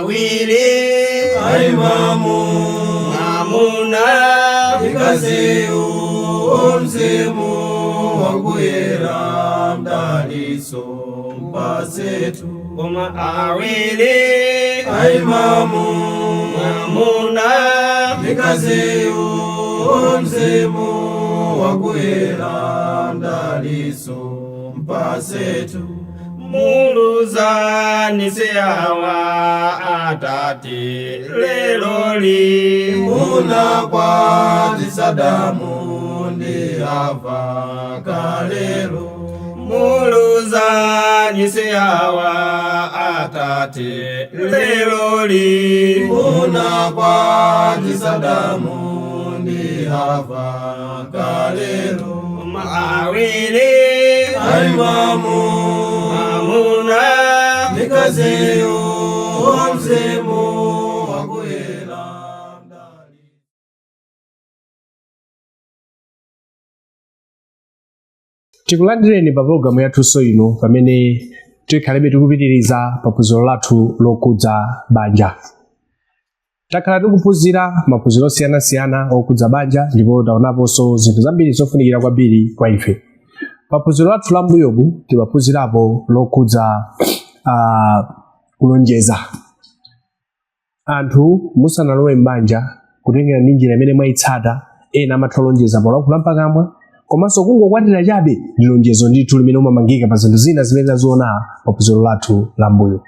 Awiri Aimamu mwamuna Mkaziyu mzimu wakuyera mdaliso mpasetu Koma awiri Aimamu mwamuna Mkaziyu mzimu wakuyera mdaliso mpasetu Muluzani siawa atate leloli Munakwatisa Adamu ndi Hava kalelo Muluzani siawa atate leloli Munakwatisa Adamu ndi Hava kalelo Awiri Aimamu mwamuna Mkaziyu mzimu wakuyera mdali Tikulandireni pa pologalamu yathunso ino pamene tikhalebe tikupitiriza pa phunziro lathu lokhudza banja. Takhala tikuphunzira maphunziro osiyanasiyana okhudza banja ndipo taonaponso zinthu zambiri zofunikira kwambiri kwa ife. Pa phunziro lathu la m'mbuyomu timaphunzirapo lokhudza kulonjeza. Anthu musanalowe m'banja, kutengera ndi njira imene mwayitsata, ena amatha kulonjeza polankhula mpakamwa, komanso kungokwatira chabe ndi lonjezo ndithu limene umamangika pa zinthu zina zimene taziona pa phunziro lathu la m'mbuyo.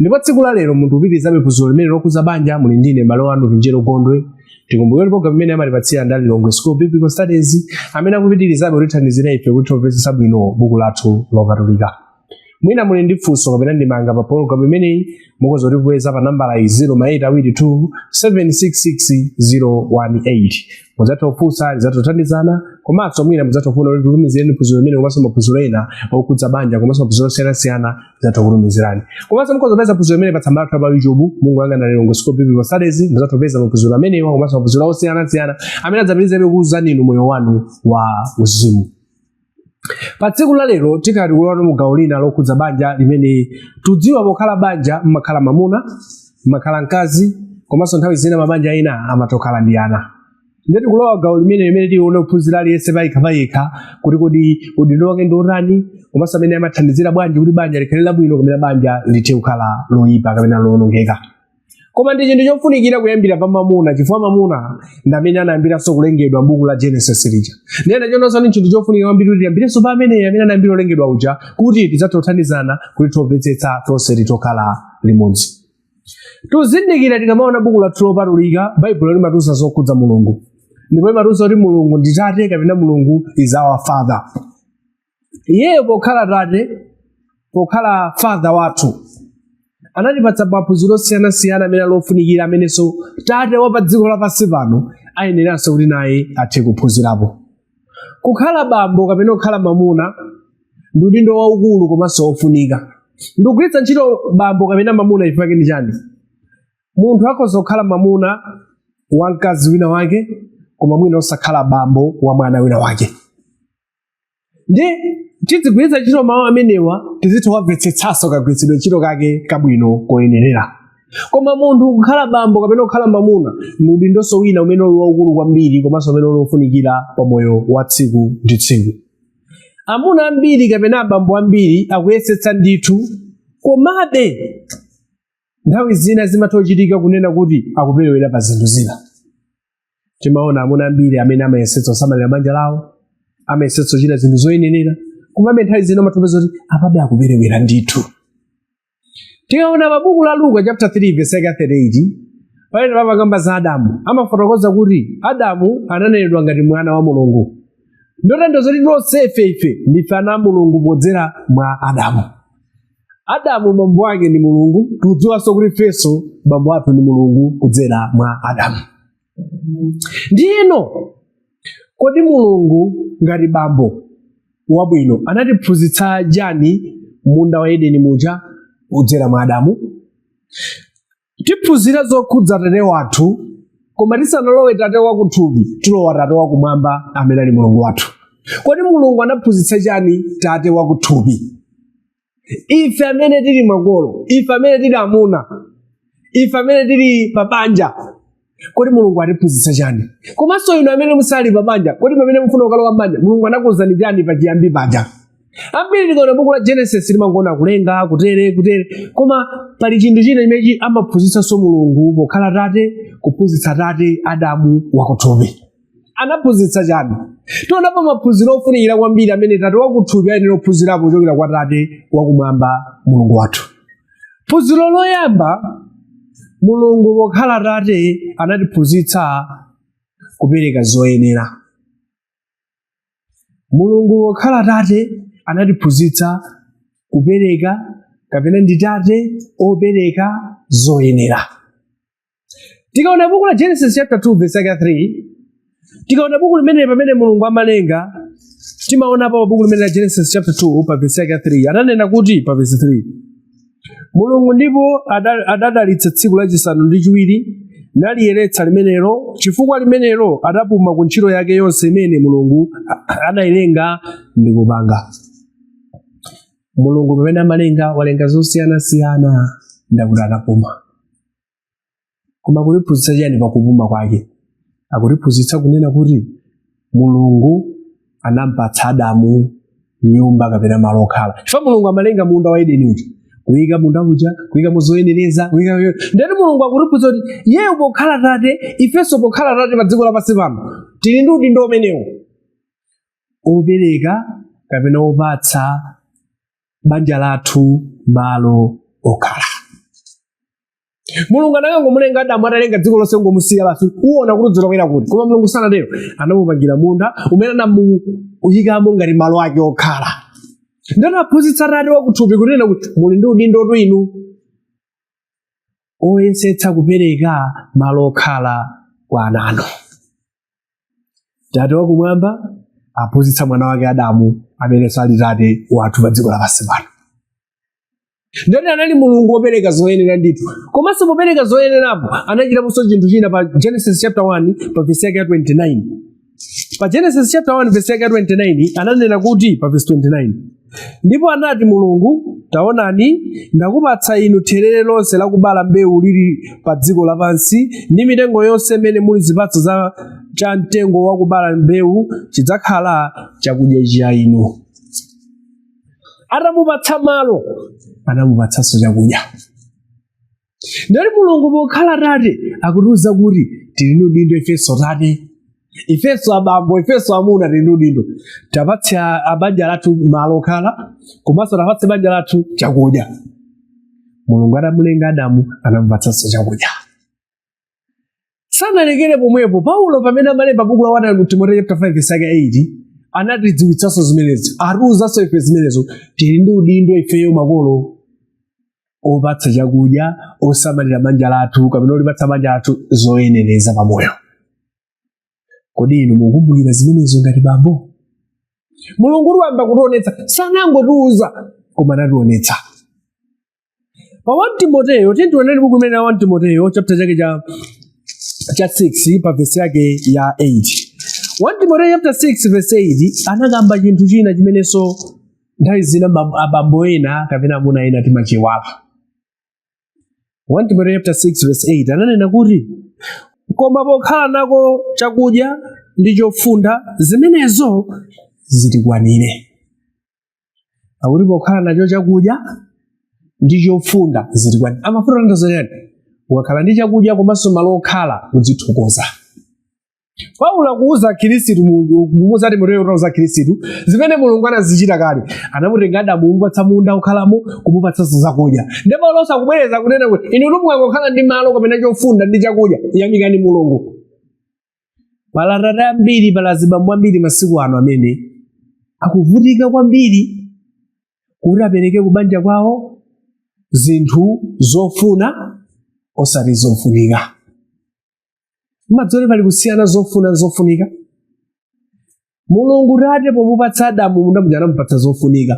Ndipo tsiku la lero tikupitirizabe phunziro limene lokhudza banja, muli ndine m'bale wanu Vinjero Gondwe. Tikumbukire kuti programu imene amatipatsira ndi a Lilongwe School of Biblical Studies amene akupitirizabe kutithandizira ife kuti timvetsetse bwino buku lathu lopatulika. Mwina muli ndi funso kapena ndemanga pa pologalamu imeneyi, mukhoza kutipeza pa nambala iyi 0 766 018. Mudzatha kufunsa, tidzatha kuthandizana, komanso mwina mudzatha kufuna kuti tikutumizireni phunziro limene komanso maphunziro ena okhudza banja komanso maphunziro osiyanasiyana, tidzatha kukutumizirani. Komanso mukhoza kupeza phunziro limene pa tsamba lathu la pa YouTube, mungoyang'ana Lilongwe School of Biblical Studies, mudzatha kupeza maphunziro amenewa komanso maphunziro osiyanasiyana amene adzapitirizabe kukuuzani inu moyo wanu wa uzimu. Pa tsiku la lero tikhala tikulowa mu gawo lina lokhudza banja limene tudziwa pokhala banja mmakhala mamuna, mmakhala mkazi, komanso nthawi zina mabanja ena amatokhala ndi ana. Ndiye tikulowa gawo limene tione kuphunzira aliyense payekha payekha kuti kodi udindo wake ndi otani, komanso amene amathandizira bwanji kuti banja likhale labwino kapena banja lithe kukhala loyipa kapena lowonongeka. Koma ndi chinthu chofunikira kuyambira pa mamuna, chifukwa mamuna ndi amene anayambiranso kulengedwa m'buku la Genesis lija. Ndiye nachonso ndi chinthu chofunika kwambiri kuti tiyambirenso pa ameneyo amene anayambira kulengedwa uja, kuti tidzathe kuthandizana kuti tomvetsetsa tonse titokhala limodzi. Tuzindikira tikamaona buku lathu lopatulika, Baibulo limatiuza zokhudza Mulungu, ndipo limatiuza kuti Mulungu ndi Tate kapena Mulungu is our Father. Iyeyo pokhala Tate, pokhala Father wathu, anatipatsa maphunziro osiyanasiyana amene ali ofunikira, amenenso tate wa pa dziko lapansi pano ayeneranso kuti naye athe kuphunzirapo. Kukhala bambo kapena kukhala mamuna ndi udindo waukulu komanso wofunika. Ndikugwiritsa ntchito bambo kapena mamuna chifukwa ndi chani? Munthu akhoza kukhala mamuna wa mkazi wina wake, koma mwina osakhala bambo wa mwana wina wake. Ndi tizigwiritsa ntchito mawu amenewa, tizitha kuwamvetsetsanso kagwiritsidwe ntchito kake kabwino koyenerera. Koma munthu kukhala bambo kapena kukhala mamuna ndi udindonso wina umene uli waukulu kwambiri komanso umene uli wofunikira pa moyo wa tsiku ndi tsiku. Amuna ambiri kapena abambo ambiri akuyesetsa ndithu, komabe nthawi zina zimatha kuchitika kunena kuti akuperewera pa zinthu zina. Timaona amuna ambiri amene amayesetsa kusamalira banja lawo, amayesetsa kuchita zinthu zoyenerera, komabe nthawi zina umatha kupeza kuti apabe akuperewera ndithu. Tikaona pa buku la Luka chapter 3 verse yake 38, pamene pamakamba za Adamu, amafotokoza kuti Adamu ananenedwa ngati mwana wa Mulungu. Ndotanthauza kuti tonsefe ife ndife ana a Mulungu podzera mwa Adamu. Adamu bambo ake ndi Mulungu, tikudziwanso kuti ifenso bambo athu ndi Mulungu kudzera mwa Adamu. Ndiyeno kodi Mulungu ngati bambo wabwino anatiphunzitsa chani munda wa Edeni muja kudzera mwa Adamu? Tiphunzira zokhudza tate wathu, koma tisanalowe tate wakuthupi, tilowa tate wakumwamba amene ali Mulungu wathu. Kodi Mulungu anaphunzitsa chani tate wakuthupi? Ife amene tili makolo, ife amene tili amuna, Ife amene tili pa banja, kodi Mulungu atiphunzitsa chani? Komanso inu amene musali pa banja, kodi pamene mufuna kukalowa m'banja, Mulungu anakuwuzani chani pachiyambi paja? Ambiri tikaona buku la Genesis timangoona kulenga, kutere kutere, koma pali chinthu china chimene amaphunzitsanso Mulungu pokhala tate, kuphunzitsa tate Adamu wakuthupi. Anaphunzitsa chani? Tionapo maphunziro ofunikira kwambiri amene tate wakuthupi ayenera kuphunzirapo kuchokera kwa tate wakumwamba, Mulungu wathu. Phunziro loyamba, Mulungu pokhala tate anatiphunzitsa kupereka zoyenera. Mulungu pokhala tate anatiphunzitsa kupereka, kapena ndi tate opereka zoyenera. Tikaona buku la Genesis chapter 2 verse 3, tikaona buku limene pamene Mulungu amalenga, timaonapo buku limene la Genesis chapter 2 pa verse 3, ananena kuti pa verse 3, Mulungu ndipo adadalitsa tsiku lachisanu ndi chiwiri naliyeretsa limenelo, chifukwa limenelo adapuma ku ntchito yake yonse imene Mulungu anayilenga ndi kupanga. Mulungu pamene amalenga, walenga zosiyanasiyana, ndakuti anapuma. Koma akutiphunzitsa chiyani pakupuma kwake? Akutiphunzitsa kunena kuti Mulungu anampatsa Adamu nyumba kapena malo okhala. Chifukwa Mulungu amalenga munda wa Edeni uja, kuyika munda uja, kuyika muzoyenereza, kuyika. Ndati Mulungu akutiphunzitsa kuti iyeyo pokhala tate, ifenso pokhala tate pa dziko lapansi pano, tili ndi udindo umenewo opereka kapena opatsa banja lathu malo okhala. Mulungu anakangomulenga Adamu, atalenga dziko lonse, ngomusiya basi, uwona kuti udzolowera kuti. Koma Mulungu sanatero, anamupangira munda umene anamuyikamo ngati malo ake okhala. Ndanaphunzitsa tate wakuthupi kunena kuti muli ndi udindo inu oyesetsa kupereka malo okhala kwa ana anu. Tate wakumwamba aphunzitsa mwana wake Adamu, amene sali tate wathu pa dziko lapansi pano. Ndani anali Mulungu wopereka zoyenera ndithu. Komanso popereka zoyenerapo anachitaponso chinthu china pa Genesis chapter 1 pa verse yake ya 29. Pa Genesis chapter 1 verse yake ya 29 ananena kuti, pa verse 29, "Ndipo anati Mulungu, taonani, ndakupatsa inu therere lonse lakubala mbewu lili pa dziko lapansi, ndi mitengo yonse imene muli zipatso za cha mtengo wakubala mbewu, chidzakhala chakudya cha inu." Atamupatsa malo, anamupatsanso chakudya. Ndati Mulungu pokhala tate akutiuza kuti tili ndi udindo ifenso tate, ifenso abambo, ifenso amuna, tili ndi udindo tapatse abanja lathu malo okhala, komanso tapatse banja lathu chakudya. Mulungu atamulenga Adamu, anamupatsanso chakudya. Sanalekere pomwepo. Paulo pamene amalemba buku la 1 Timoteyo chapter 5 verse 8 anatidziwitsanso zimenezi, atiuzanso ife zimenezo. Tili ndi udindo ifeyo makolo opatsa chakudya, osamalira banja lathu kapena olipatsa banja lathu zoyenereza pamoyo. Kodi inu mukumbukira zimenezo ngati bambo? Mulungu wamba kutionetsa, sanangotiuza koma anationetsa. Pa 1 Timoteyo, titioneni buku limene la 1 Timoteyo chapter chake cha 6 pa verse yake ya 8. 1 Timoteyo chapter 6 verse 8 anakamba chinthu china chimenenso nthawi zina abambo ena kapena amuna ena timachiwala. 1 Timoteyo chapter 6 verse 8 ananena kuti, "Koma pokhala nako chakudya ndi chofunda, zimenezo zitikwanire." Akuti pokhala nacho chakudya ndi chofunda zitikwanire. Amafuna kutanthauza chani? Ukakhala ndi chakudya komanso malo okhala, udzithokoza. Paulo akuuza Khristu, kumuuza Timoteyo kuti Khristu zimene Mulungu anazichita kale. Anamutenga Adamu, kumupatsa munda okhalamo, kumupatsanso zakudya. Ndipo Paulo akubwereza kunena kuti inu mukangokhala ndi malo kapena chofunda ndi chakudya, yamikani Mulungu. Pala atate ambiri, pala azibambo ambiri masiku ano amene akuvutika kwambiri kuti apereke kubanja kwawo zinthu zofuna osati zofunika. Madzole pali kusiyana zofuna zofunika. Mulungu tate pomupatsa Adamu munda muja anamupatsa zofunika,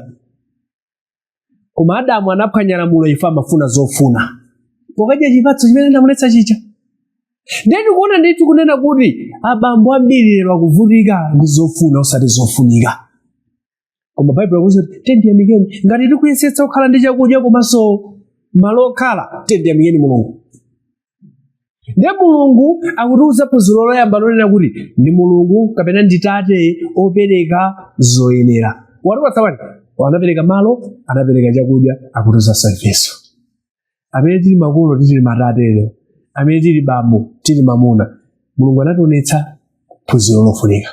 koma Adamu anaphwanya lamulo. Ife amafuna zofuna pokadya chipatso chimene anamuletsa chicha. Ndiye tikuona ndithu kunena kuti abambo ambiri lero akuvutika ndi zofuna osati zofunika. Koma Baibulo akuti tendiyamikeni ngati tikuyesetsa kukhala ndi chakudya komanso malo okhala, tendiyamikeni Mulungu. Ndiye Mulungu akutiuza phunziro loyamba lonena kuti ndi Mulungu kapena ndi Tate opereka zoyenera. Watipatsa bwanji? Anapereka malo, anapereka chakudya, akutiuzanso ifenso. Amene tili makolo tili matate lero, amene tili bambo tili mamuna, Mulungu anationetsa phunziro lofunika.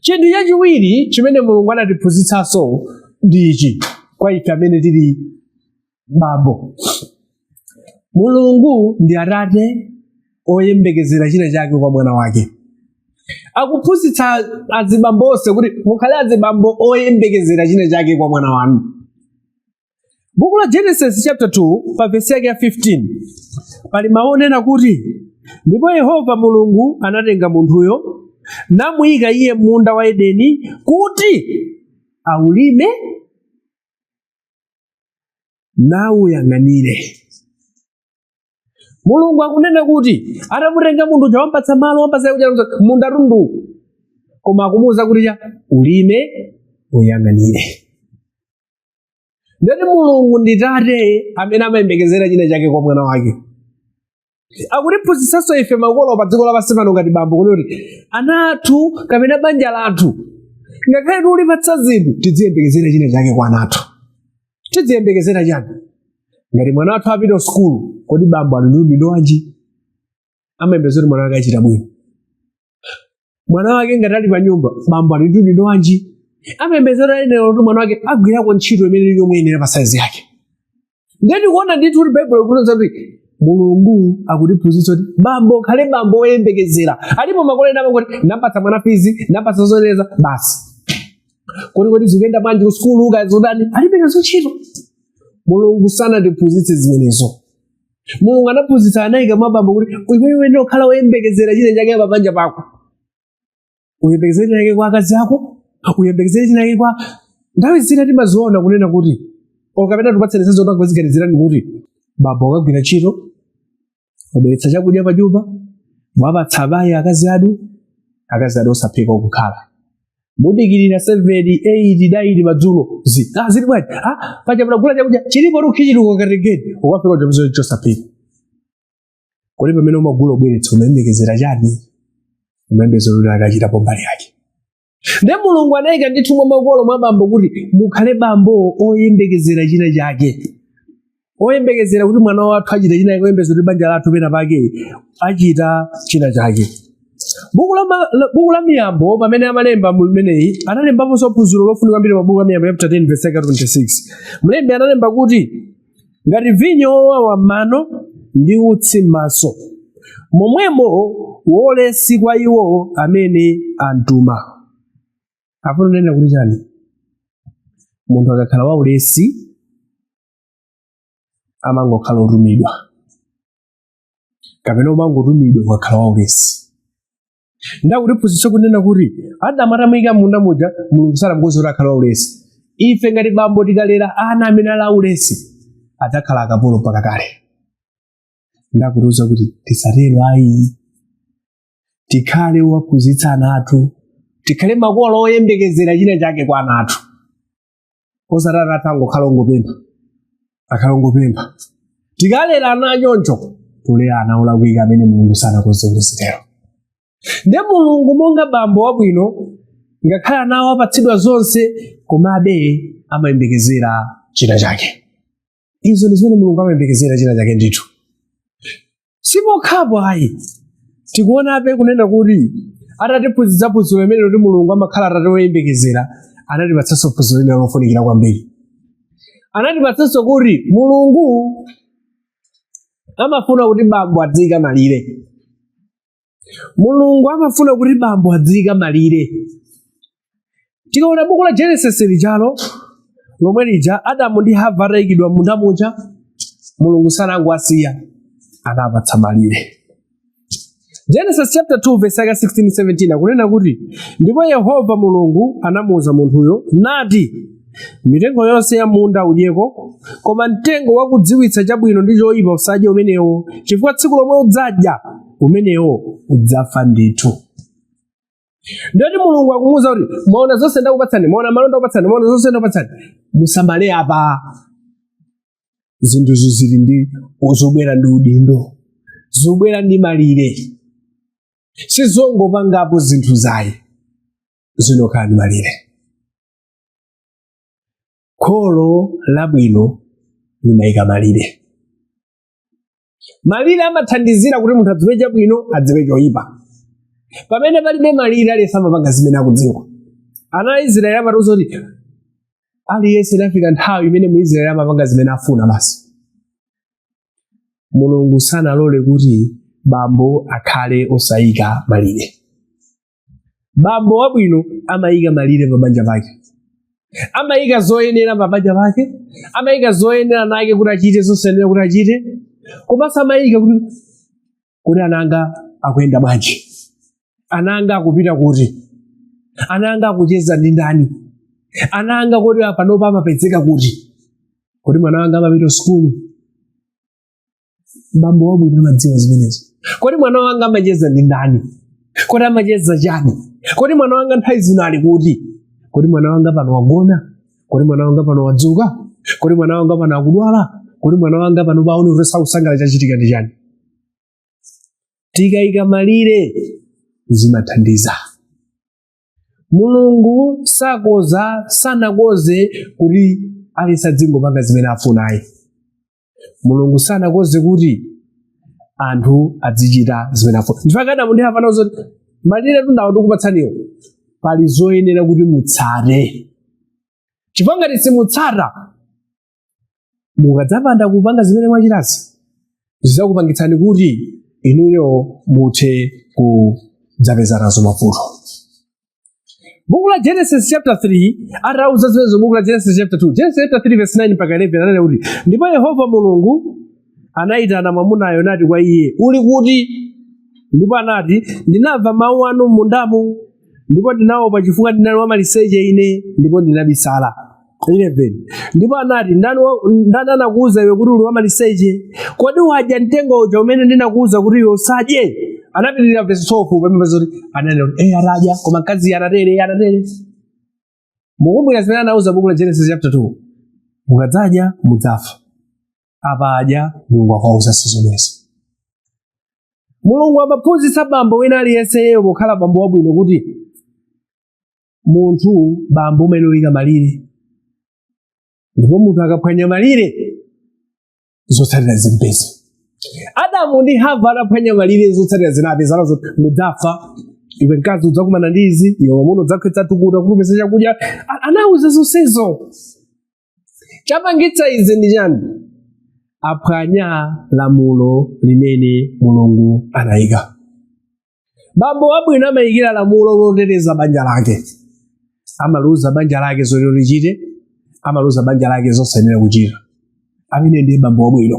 Chinthu chachiwiri chimene Mulungu anatiphunzitsanso ndi ichi kwa ife amene tili bambo. Mulungu ndi Atate oyembekezera china chake kwa mwana wake. Akuphunzitsa azibambo onse kuti mukhale azibambo oyembekezera china chake kwa mwana wanu. Buku la Genesis chapter 2 pa vesi yake ya 15 pali mawu onena kuti, ndipo Yehova Mulungu anatenga munthuyo namuyika iye m'munda wa Edeni kuti aulime nawuyang'anire. Mulungu akunena kuti atamutenga munthu uja, wampatsa malo, wampatsa chakudya, munda tundu, koma akumuwuza kuti cha ulime uyang'anire. Ndati Mulungu ndi Tate amene amayembekezera china chake kwa mwana wake. Akutiphunzitsanso ife makolo pa dziko lapansi pano ngati bambo kuti ana athu kapena banja lathu, ngakhale tikulipatsa zinthu, tidziyembekezera china chake kwa ana athu. Tidziyembekezera chani? Ngati mwana wathu apita sukulu, kodi bambo ali ndi udindo wanji? Amayembekezera kuti mwana wake achita bwino. Mwana wake ngati ali pa nyumba, bambo ali ndi udindo wanji? Amayembekezera ene kuti mwana wake agwirako ntchito imene ili yomuyenera pa saizi yake. Ndiye tikuona ndithu kuti Baibulo ikuonetsa kuti Mulungu akutiphunzitsa kuti bambo khale bambo woyembekezera. Alipo makolo ena amangoti ndapatsa mwana fizi, ndapatsa zoyenera basi. Kodi zikuyenda bwanji ku sukulu, kazotani? Alibe nazo ntchito. Mulungu sanatiphunzitse zimenezo. Mulungu anaphunzitsa, anayika mwa bambo kuti iweyo uyenera kukhala woyembekezera china chake pa banja pako. Uyembekezere china chake kwa akazi ako, uyembekezere china chake kwa nthawi zina timaziona kunena kuti kapena tipatseni senso tangoziganizirani kuti bambo akagwira ntchito, wabweretsa chakudya pa nyumba, mwapatsa amayi akazi anu, akazi anu osaphika okukhala. Mudikirira 7, 8, 9 madzulo zi. Zili bwanji? Paja munagula chakudya chilipo rukichiri ukakatengeni, ukafika chomzo chosaphika. Kodi pamene umagula ubweretsa umayembekezera chani? Umayembekezera kuti akachitapo mbali yake. Ndiye Mulungu anayika ndithu mwa makolo mwa bambo kuti mukhale bambo oyembekezera china chake, oyembekezera kuti mwana wathu achita china chake, oyembekezera kuti banja lathu pena pake achita china chake. Buku la Miyambo pamene amalemba mmeneyi analembaponso phunziro lofunika kwambiri pa buku la Miyambo chapter 10 verse 26. Mlembi analemba kuti ngati vinyo wowawa m'mano ndi utsi m'maso, momwemo wolesi kwa iwo amene antuma. Afuna kunena kuti chani? Munthu akakhala waulesi amangokhala otumidwa, kapena umangotumidwa ukakhala waulesi. Ndakutiphunzitsa kunena kuti Adamu atamuyika munda muja, Mulungu sanamukonze kuti akhale waulesi. Ife ngati bambo tikalera ana amene ali aulesi, adzakhala akapolo mpaka kale. Ndakutiuza kuti tisatero ayi, tikhale owaphunzitsa ana athu, tikhale makolo oyembekezera china chake kwa ana athu, osati ana athu angokhala ongopempha, akhala ongopempha. Tikalera ana achoncho, tulera ana olakwika amene Mulungu sanakonze kuti zitero. Ndiye Mulungu monga bambo wabwino, ngakhale ana awo apatsidwa zonse, komabe amayembekezera china chake. Izo ndi zimene Mulungu amayembekezera china chake ndithu. Sipokhapo ayi, tikuonabe kunena kuti atatiphunzitsa phunziro limene kuti Mulungu amakhala atate woyembekezera, anatipatsanso phunziro lina lofunikira kwambiri. Anatipatsanso kuti Mulungu amafuna kuti bambo adziyika malire. Mulungu amafuna kuti bambo adziyika malire. Tikaona buku la Genesis lijalo lomwe lija, Adamu ndi Hava atayikidwa munda muja, Mulungu sanangowasiya, anapatsa malire. Genesis chapter 2 verse 16 17 akunena kuti ndipo Yehova Mulungu anamuwuza munthuyo nati, mitengo yonse ya munda udyeko, koma mtengo wakudziwitsa chabwino ndi choyipa usadye umenewo, chifukwa tsiku lomwe udzadya umenewo udzafa ndithu. Ndiyoti Mulungu akumuwuza kuti mwaona zonse ndakupatsani, mwaona malo ndakupatsani, mwaona zonse ndakupatsani, musamale apa. Zinthuzo zili ndi zobwera ndi udindo, Zikubwera ndi malire. Sizongopangapo zinthu zayi, zinokhala ndi malire. Kholo labwino limayika malire. Malire amathandizira kuti munthu adziwe chabwino, adziwe choyipa. Pamene palibe malire, aliyense amapanga zimene akudziwa. Ana a Israeli amatiuza kuti aliyense inafika nthawi imene mu Israeli amapanga zimene afuna basi. Mulungu sanalole kuti bambo akhale osayika malire. Bambo wabwino amayika malire pabanja pake, amayika zoyenera pabanja pake, amayika zoyenera nake kuti achite, zosayenera kuti achite, komanso amayika kuti ananga akuyenda bwanji, ananga akupita kuti, ananga akucheza ndi ndani, ananga kodi panopa amapezeka kuti, kodi mwana wanga amapita sukulu. Bambo wabwino amadziwa zimenezo. Kodi mwana wanga amacheza ndi ndani? Kodi amacheza chani? Kodi mwana wanga nthawi zino ali kuti? Kodi mwana wanga pano wagona? Kodi mwana wanga pano wadzuka? Kodi mwana wanga pano akudwala? Kodi mwana wanga pano paone kuti sakusangala, chachitika ndi chani? Tikayika malire zimathandiza. Mulungu sakoza, sanakoze kuti aliyense adzingopanga zimene afunayi. Mulungu sanakoze kuti anthu adzichita zimene afuna. Ndifaka Adamu ndi Hava nazo kuti malire tundawo ndikupatsaniwo, pali zoyenera kuti mutsate, chifukwa ngati simutsata, mukadzapanda kupanga zimene mwachitazi, zidzakupangitsani kuti inuyo muthe kudzapeza nazo mavuto. Buku la Genesis chapter 3 atauza zimenezo, buku la Genesis chapter 2, Genesis chapter 3 verse 9 mpaka 11, ananena kuti, "Ndipo Yehova Mulungu anayitana mwamunayo nati kwa iye, 'Uli kuti?' Ndipo anati, 'Ndinamva mawu anu m'mundamu, ndipo ndinaopa, chifukwa ndinali wamaliseche ine, ndipo ndinabisala.' 11 Ndipo anati, Ndani anakuwuza iwe kuti uli wamaliseche? Kodi wadya mtengo uja umene ndinakuwuza kuti iwe usadye?" Anapitirira verse 12 pamene kuti ananena kuti atadya, koma mkazi anatere, anatere. Mukumbukira zimene anauza buku la Genesis chapter 2, "Mukadzadya mudzafa." Apa adya, Mulungu akawauza zomwezo. Mulungu amaphunzitsa bambo wina aliyense yeyo pokhala bambo wabwino kuti munthu bambo umene uyika malire, ndipo munthu akaphwanya malire, zotsatira zimpeza. Adamu ndi Hava adaphwanya malire, zotsatira zinapeza nazo: mudzafa, iwe mkazi udzakumana ndi izi, iwe mwamuna udzakhetsa thukuta kuti upeze chakudya. Anawuza zonsezo. Chapangitsa izi ndi chani? Aphwanya lamulo limene Mulungu anayika. Bambo wabwino amayikira lamulo loteteza banja lake, amaluza banja lake zoyenera lichite, amaluza banja lake zosayenera kuchita. Amene ndiye bambo wabwino.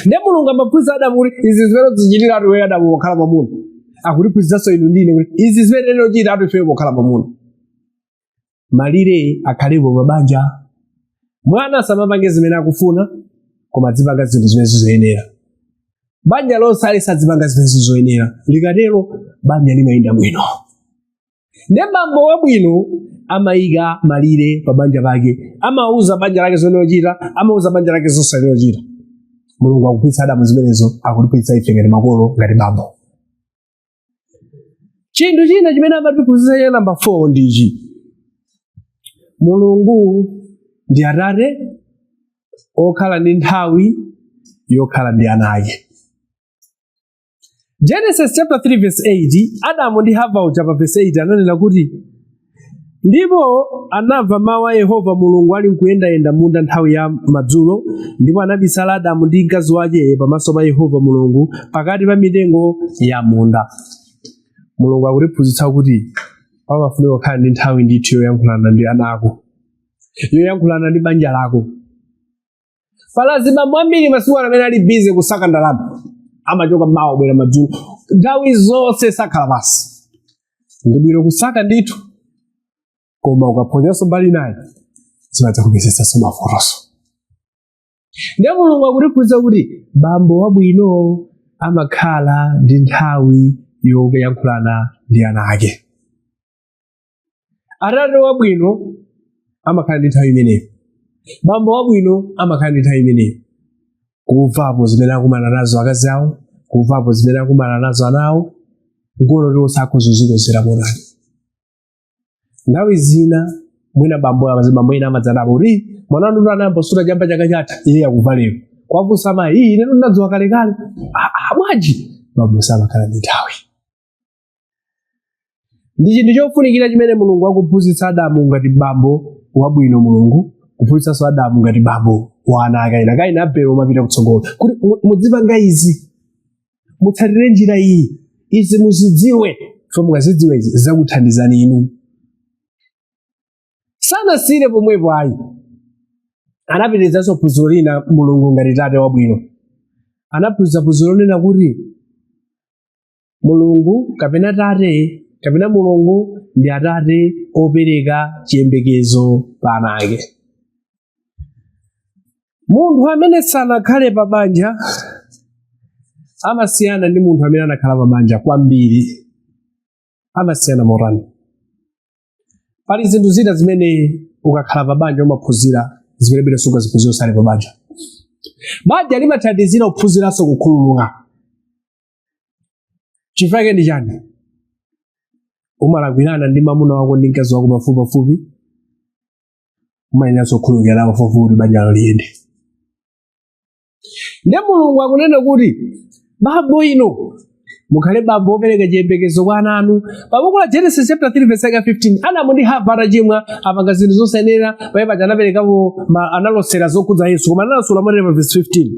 Ndiye Mulungu amaphunzitsa Adamu kuti izi zimene zichitira atu iwe Adamu pokhala mwamuna, akutiphunzitsanso inu ndine kuti izi zimene tinochita atu ifeyo pokhala mwamuna. Malire akhalepo mabanja. Mwana samapange zimene akufuna, koma adzipanga zinthu zimene zizoyenera. Banja lonse alisadzipanga zimene zizoyenera, likatero banja limayenda bwino. Ndiye bambo wabwino amayika malire pa banja pake, amauza banja lake zoyenera kuchita, amauza banja lake zosayenera kuchita. Mulungu akuphunzitsa Adamu zimenezo, akutiphunzitsa ife ngati makolo, ngati bambo. Chinthu china chimene amatiphunzitsa cha namba 4 ndichi: Mulungu ndi atate okhala ndi nthawi yokhala ndi ana ake. Genesis chapter 3 verse 8, Adamu ndi Hava uja, pa verse 8 ananena kuti, "Ndipo anamva mawu a Yehova Mulungu ali nkuyendayenda munda nthawi ya madzulo, ndipo anabisala Adamu ndi mkazi wake pamaso pa Yehova Mulungu pakati pa mitengo ya munda." Mulungu akutiphunzitsa kuti pamafunika kukhala ndi nthawi ndithu yoyankhulana ndi ana ako, yoyankhulana ndi banja lako. Pala azibambo ambiri masiku ano amene ali busy kusaka ndalama, amachoka mawa, bwera madzulo, nthawi zonse sakhala pasi. Ndi bwino kusaka ndithu, koma ukaphonyanso mbali naye, zimadzakupezetsanso mavutoso. Ndiye Mulungu akutiphunzitsa kuti bambo wabwino amakhala ndi nthawi yoyankhulana ndi ana ake. Atate wabwino amakhala ndi nthawi imeneyo, bambo wabwino amakhala ndi nthawi imeneyo kumvapo zimene akumana nazo akazi awo, Kumvapo zimene akumana nazo anawo, nkuona kuti osakhoza kuzikonzera motani. Nthawi zina mwina bambo, azibambo ena amadzadabwa kuti mwana wanu anayamba kusuta chamba chaka chatha, iye akumva lero. Kwafunsa mayi, "Ii, ine ndinadziwa kalekale." "Ah, ah, bwanji?" Bambo samakhala ndi nthawi. Ndi chinthu chofunikira chimene Mulungu akuphunzitsa Adamu ngati bambo wabwino, Mulungu kuphunzitsanso Adamu ngati bambo wa ana ake ena, Kaini, Abele, umapita kutsogolo, kuti mudzipanga izi, mutsatire njira iyi, izi muzidziwe, so mukazidziwa izi zidzakuthandizani inu. Sanasiyire pomwepo ayi, anapitirizanso phunziro lina. Mulungu ngati tate wabwino anaphunzitsa phunziro lonena kuti Mulungu kapena tate kapena Mulungu ndi atate opereka chiyembekezo pa ana ake. Munthu amene sanakhale pa banja amasiyana ndi munthu amene anakhala pa banja kwambiri. Amasiyana motani? Pali zinthu zina zimene ukakhala pa banja umaphunzira, zimene bwino sungaziphunzira usali pa banja. Banja limathandizira kuphunziranso kukhululuka. Chifukwa ndi chani? Umalakwirana ndi mamuna wako ndi mkazi wako pafupi pafupi, umayeneranso kukhululukirana pafupi kuti banjalo liyende. Ndiye Mulungu akunena kuti bambo ino mukhale bambo wopereka chiyembekezo kwa ana anu. Pa buku la Genesis chapter 3 verse 15, Adamu ndi Hava atachimwa, apanga zinthu zosayenera, pamene paja anaperekapo analosera zokhudza Yesu, koma analosera motere pa verse 15: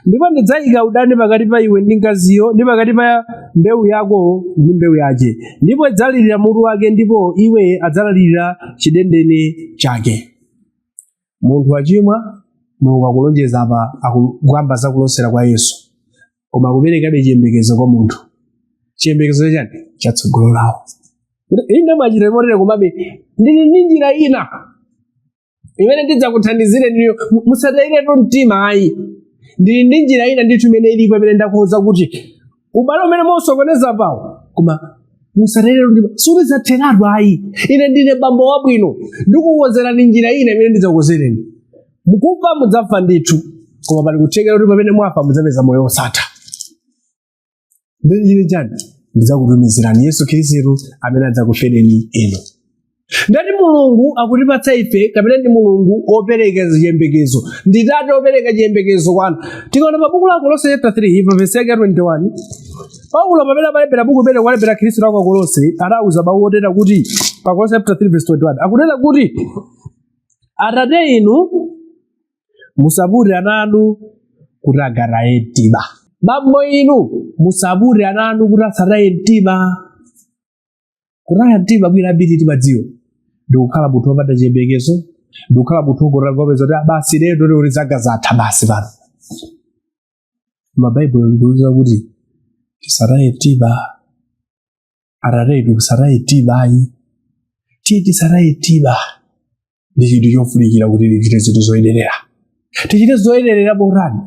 "Ndipo ndidzayika udani pakati pa iwe ndi mkaziyo, ndi pakati pa mbewu yako ndi mbewu yake, ndipo idzalalira mutu wake, ndipo iwe adzalalira chidendene chake." Munthu achimwa, Mulungu akulonjeza apa, akukamba za kulosera kwa Yesu, koma akuperekabe chiyembekezo kwa munthu. Chiyembekezo chani? Chatsogolo lawo. Ine mwachita motere, komabe ndili ndi njira ina imene ndidzakuthandizire niyo. Musatayiretu mtima ayi. Ndili ndi njira ina ndithu imene ilipo, imene ndakuwuza kuti ubale umene musokoneza pawo, koma musatayiretu mtima, sulidzatheratu ayi. Ine ndine bambo wabwino, ndikukonzerani njira ina imene ndidzakukonzereni. Mukufa mudzafa ndithu, koma pali kuthekera kuti pamene mwafa mudzapeza moyo wosatha. Ndichite chani? Ndidzakutumizirani Yesu Khristu amene adzakufereni inu. Ndati Mulungu akutipatsa ife, kapena ndi Mulungu opereka chiyembekezo, ndi tate opereka chiyembekezo kwanu. Tikaona pa buku la Kolose chapter 3 pa verse yake ya 21, Paulo pamene amalembera buku limene walembera Khristu la kwa Kolose, anawuza mawu otera kuti, pa Kolose chapter 3 verse 21, akunena kuti, "Atate inu, musapute ana anu kuti angataye mtima." Bambo inu, musapute ana anu kuti asataye mtima. Kutaya mtima, bwino ambiri timadziwa, ndikukhala munthu wopanda chiyembekezo, ndikukhala munthu wongopeza kuti, "Ah, basi, lero lero zanga zatha basi pano." Koma Baibulo likuwuza kuti tisataye mtima. Atate inu, musataye mtima ayi, tiye tisataye mtima. Ndi chinthu chofunikira kuti tichite zinthu zoyenerera. Tichite zoyenerera motani?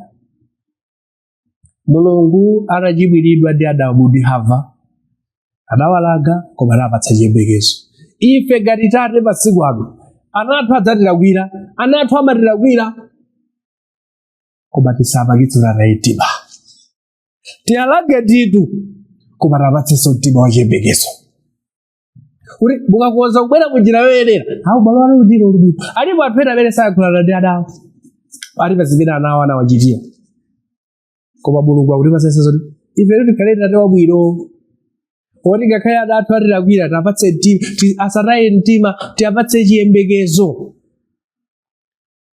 Mulungu atachimwiridwa ndi Adamu ndi Hava, anawalanga koma anapatsa chiyembekezo. Ife ngati tate masiku ano, ana athu adzatilakwira, ana athu amatilakwira, koma tisapangitse kuti ataye mtima. Tiwalange ndithu, koma tiwapatsenso mtima wa chiyembekezo kuti mukakonza kubwera munjira yoyenera, awu malo anu ndilo ulibwino. Alipo anthu ena amene sayankhulana ndi ana awo, ali pa zimene ana awo anawachitira, koma Mulungu akutipatsa zoti ife tikhale tate wabwino woti ngakhale ana athu atilakwira, tiwapatse mtima, asataye mtima, tiwapatse chiyembekezo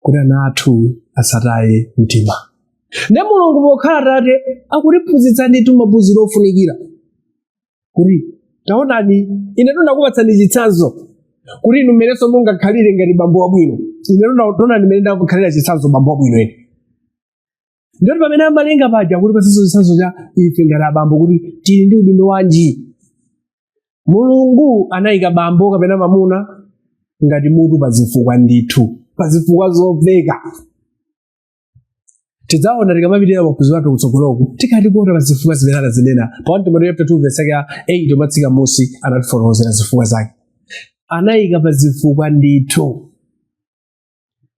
kuti ana athu asataye mtima. Ndi Mulungu pokhala tate akutiphunzitsa ndithu maphunziro ofunikira kuti taonani, ine ndinakupatsani chitsanzo kuti inu mmenenso mungakhalire ngati bambo wabwino. Ine taonani mmene ndakukhalira chitsanzo bambo wabwino ine. Ndoti pamene amalenga paja kuti patsenso chitsanzo cha ife ngati abambo kuti tili ndi udindo wanji. Mulungu anayika bambo kapena mamuna ngati mutu pazifukwa ndithu, pazifukwa zomveka. Tidzaona tikamapitira maphunziro athu kutsogoloku, tikati kuona pazifukwa zimene anazinena pa 1 Timoteo chapter 2 verse yake 8 umatsika musi, anatifotokozera zifukwa zake. Anayika pazifukwa ndithu.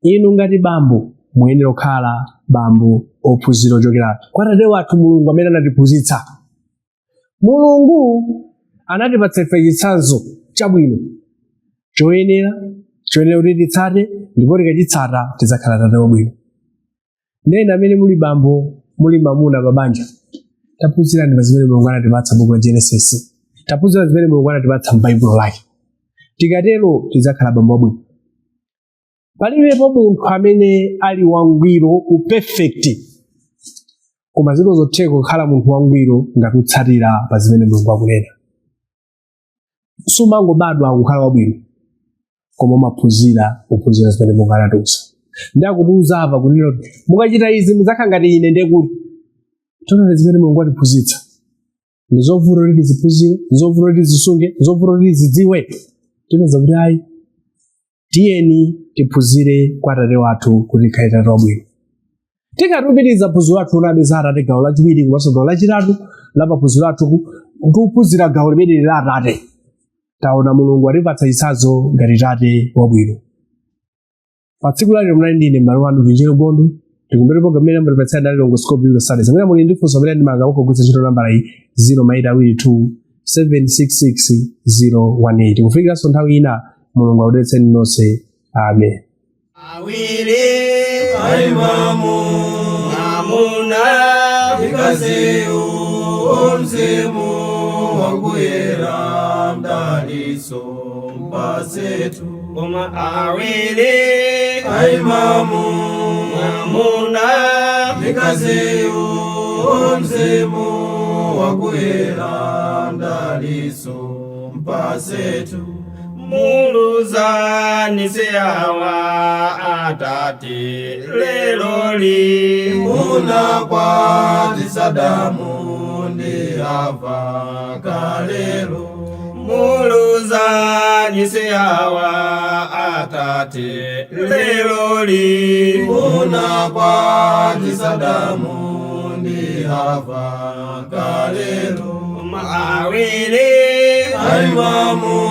Inu ngati bambo muyenera kukhala bambo ophunzira ochokera kwa Atate wathu Mulungu amene anatiphunzitsa. Mulungu anatipatsa ife chitsanzo chabwino choyenera, choyenera kuti titsate, ndipo tikachitsata tidzakhala tate wabwino. Nena amene muli bambo, muli mamuna pa banja, taphunzirani pa zimene Mulungu anatipatsa buku la Genesis, taphunzirani zimene Mulungu anatipatsa m'Baibulo lake. Tikatero tidzakhala bambo wabwino. Palibepo munthu amene ali wangwiro, perfect, koma zikozotheka kukhala munthu wangwiro ngati utsatira pa zimene Mulungu akunena. Sumangobadwa kukhala wabwino, koma umaphunzira, kuphunzira zimene Mulungu anatiuza. Ndi akutiuza apa kunena kuti mukachita izi mudzakhala ngati ine. Ndiye kuti tonene zimene Mulungu atiphunzitsa ndi zovuta kuti tiziphunzire, zovuta kuti tizisunge, zovuta kuti tizidziwe. Tipeza kuti ayi, tiyeni tiphunzire kwa Atate wathu kuti tikhale tate wabwino. Tikatupitiriza phunziro lathu lonabe za atate, gawo lachiwiri komanso gawo lachitatu la maphunziro athu, tikuphunzira gawo limeneli la atate. Taona Mulungu atipatsa chitsanzo ngati tate wabwino. Pa tsiku lalero munali ndine m'bale wanu Vinjero Gondwe. Tikumbere program imene amatipatsira dali Longoscope Bible Studies. Amene muli ndi funso amene ndimanga kugwiritsa ntchito nambala iyi, 0 2 766 018. Kufikiranso nthawi ina, Mulungu akudalitseni nonse. Amen. Awiri Aimamu mwamuna Mkaziyu mzimu wakuyera mdaliso mpasetu. Koma awiri Aimamu mwamuna Mkaziyu mzimu wakuyera mdaliso mpasetu. Muluzani siyawa atate leloli. Munakwatisa Adamu ndi Hava kalelo. Muluzani siyawa atate leloli. Munakwatisa Adamu ndi Hava kalelo. Awiri Aimamu.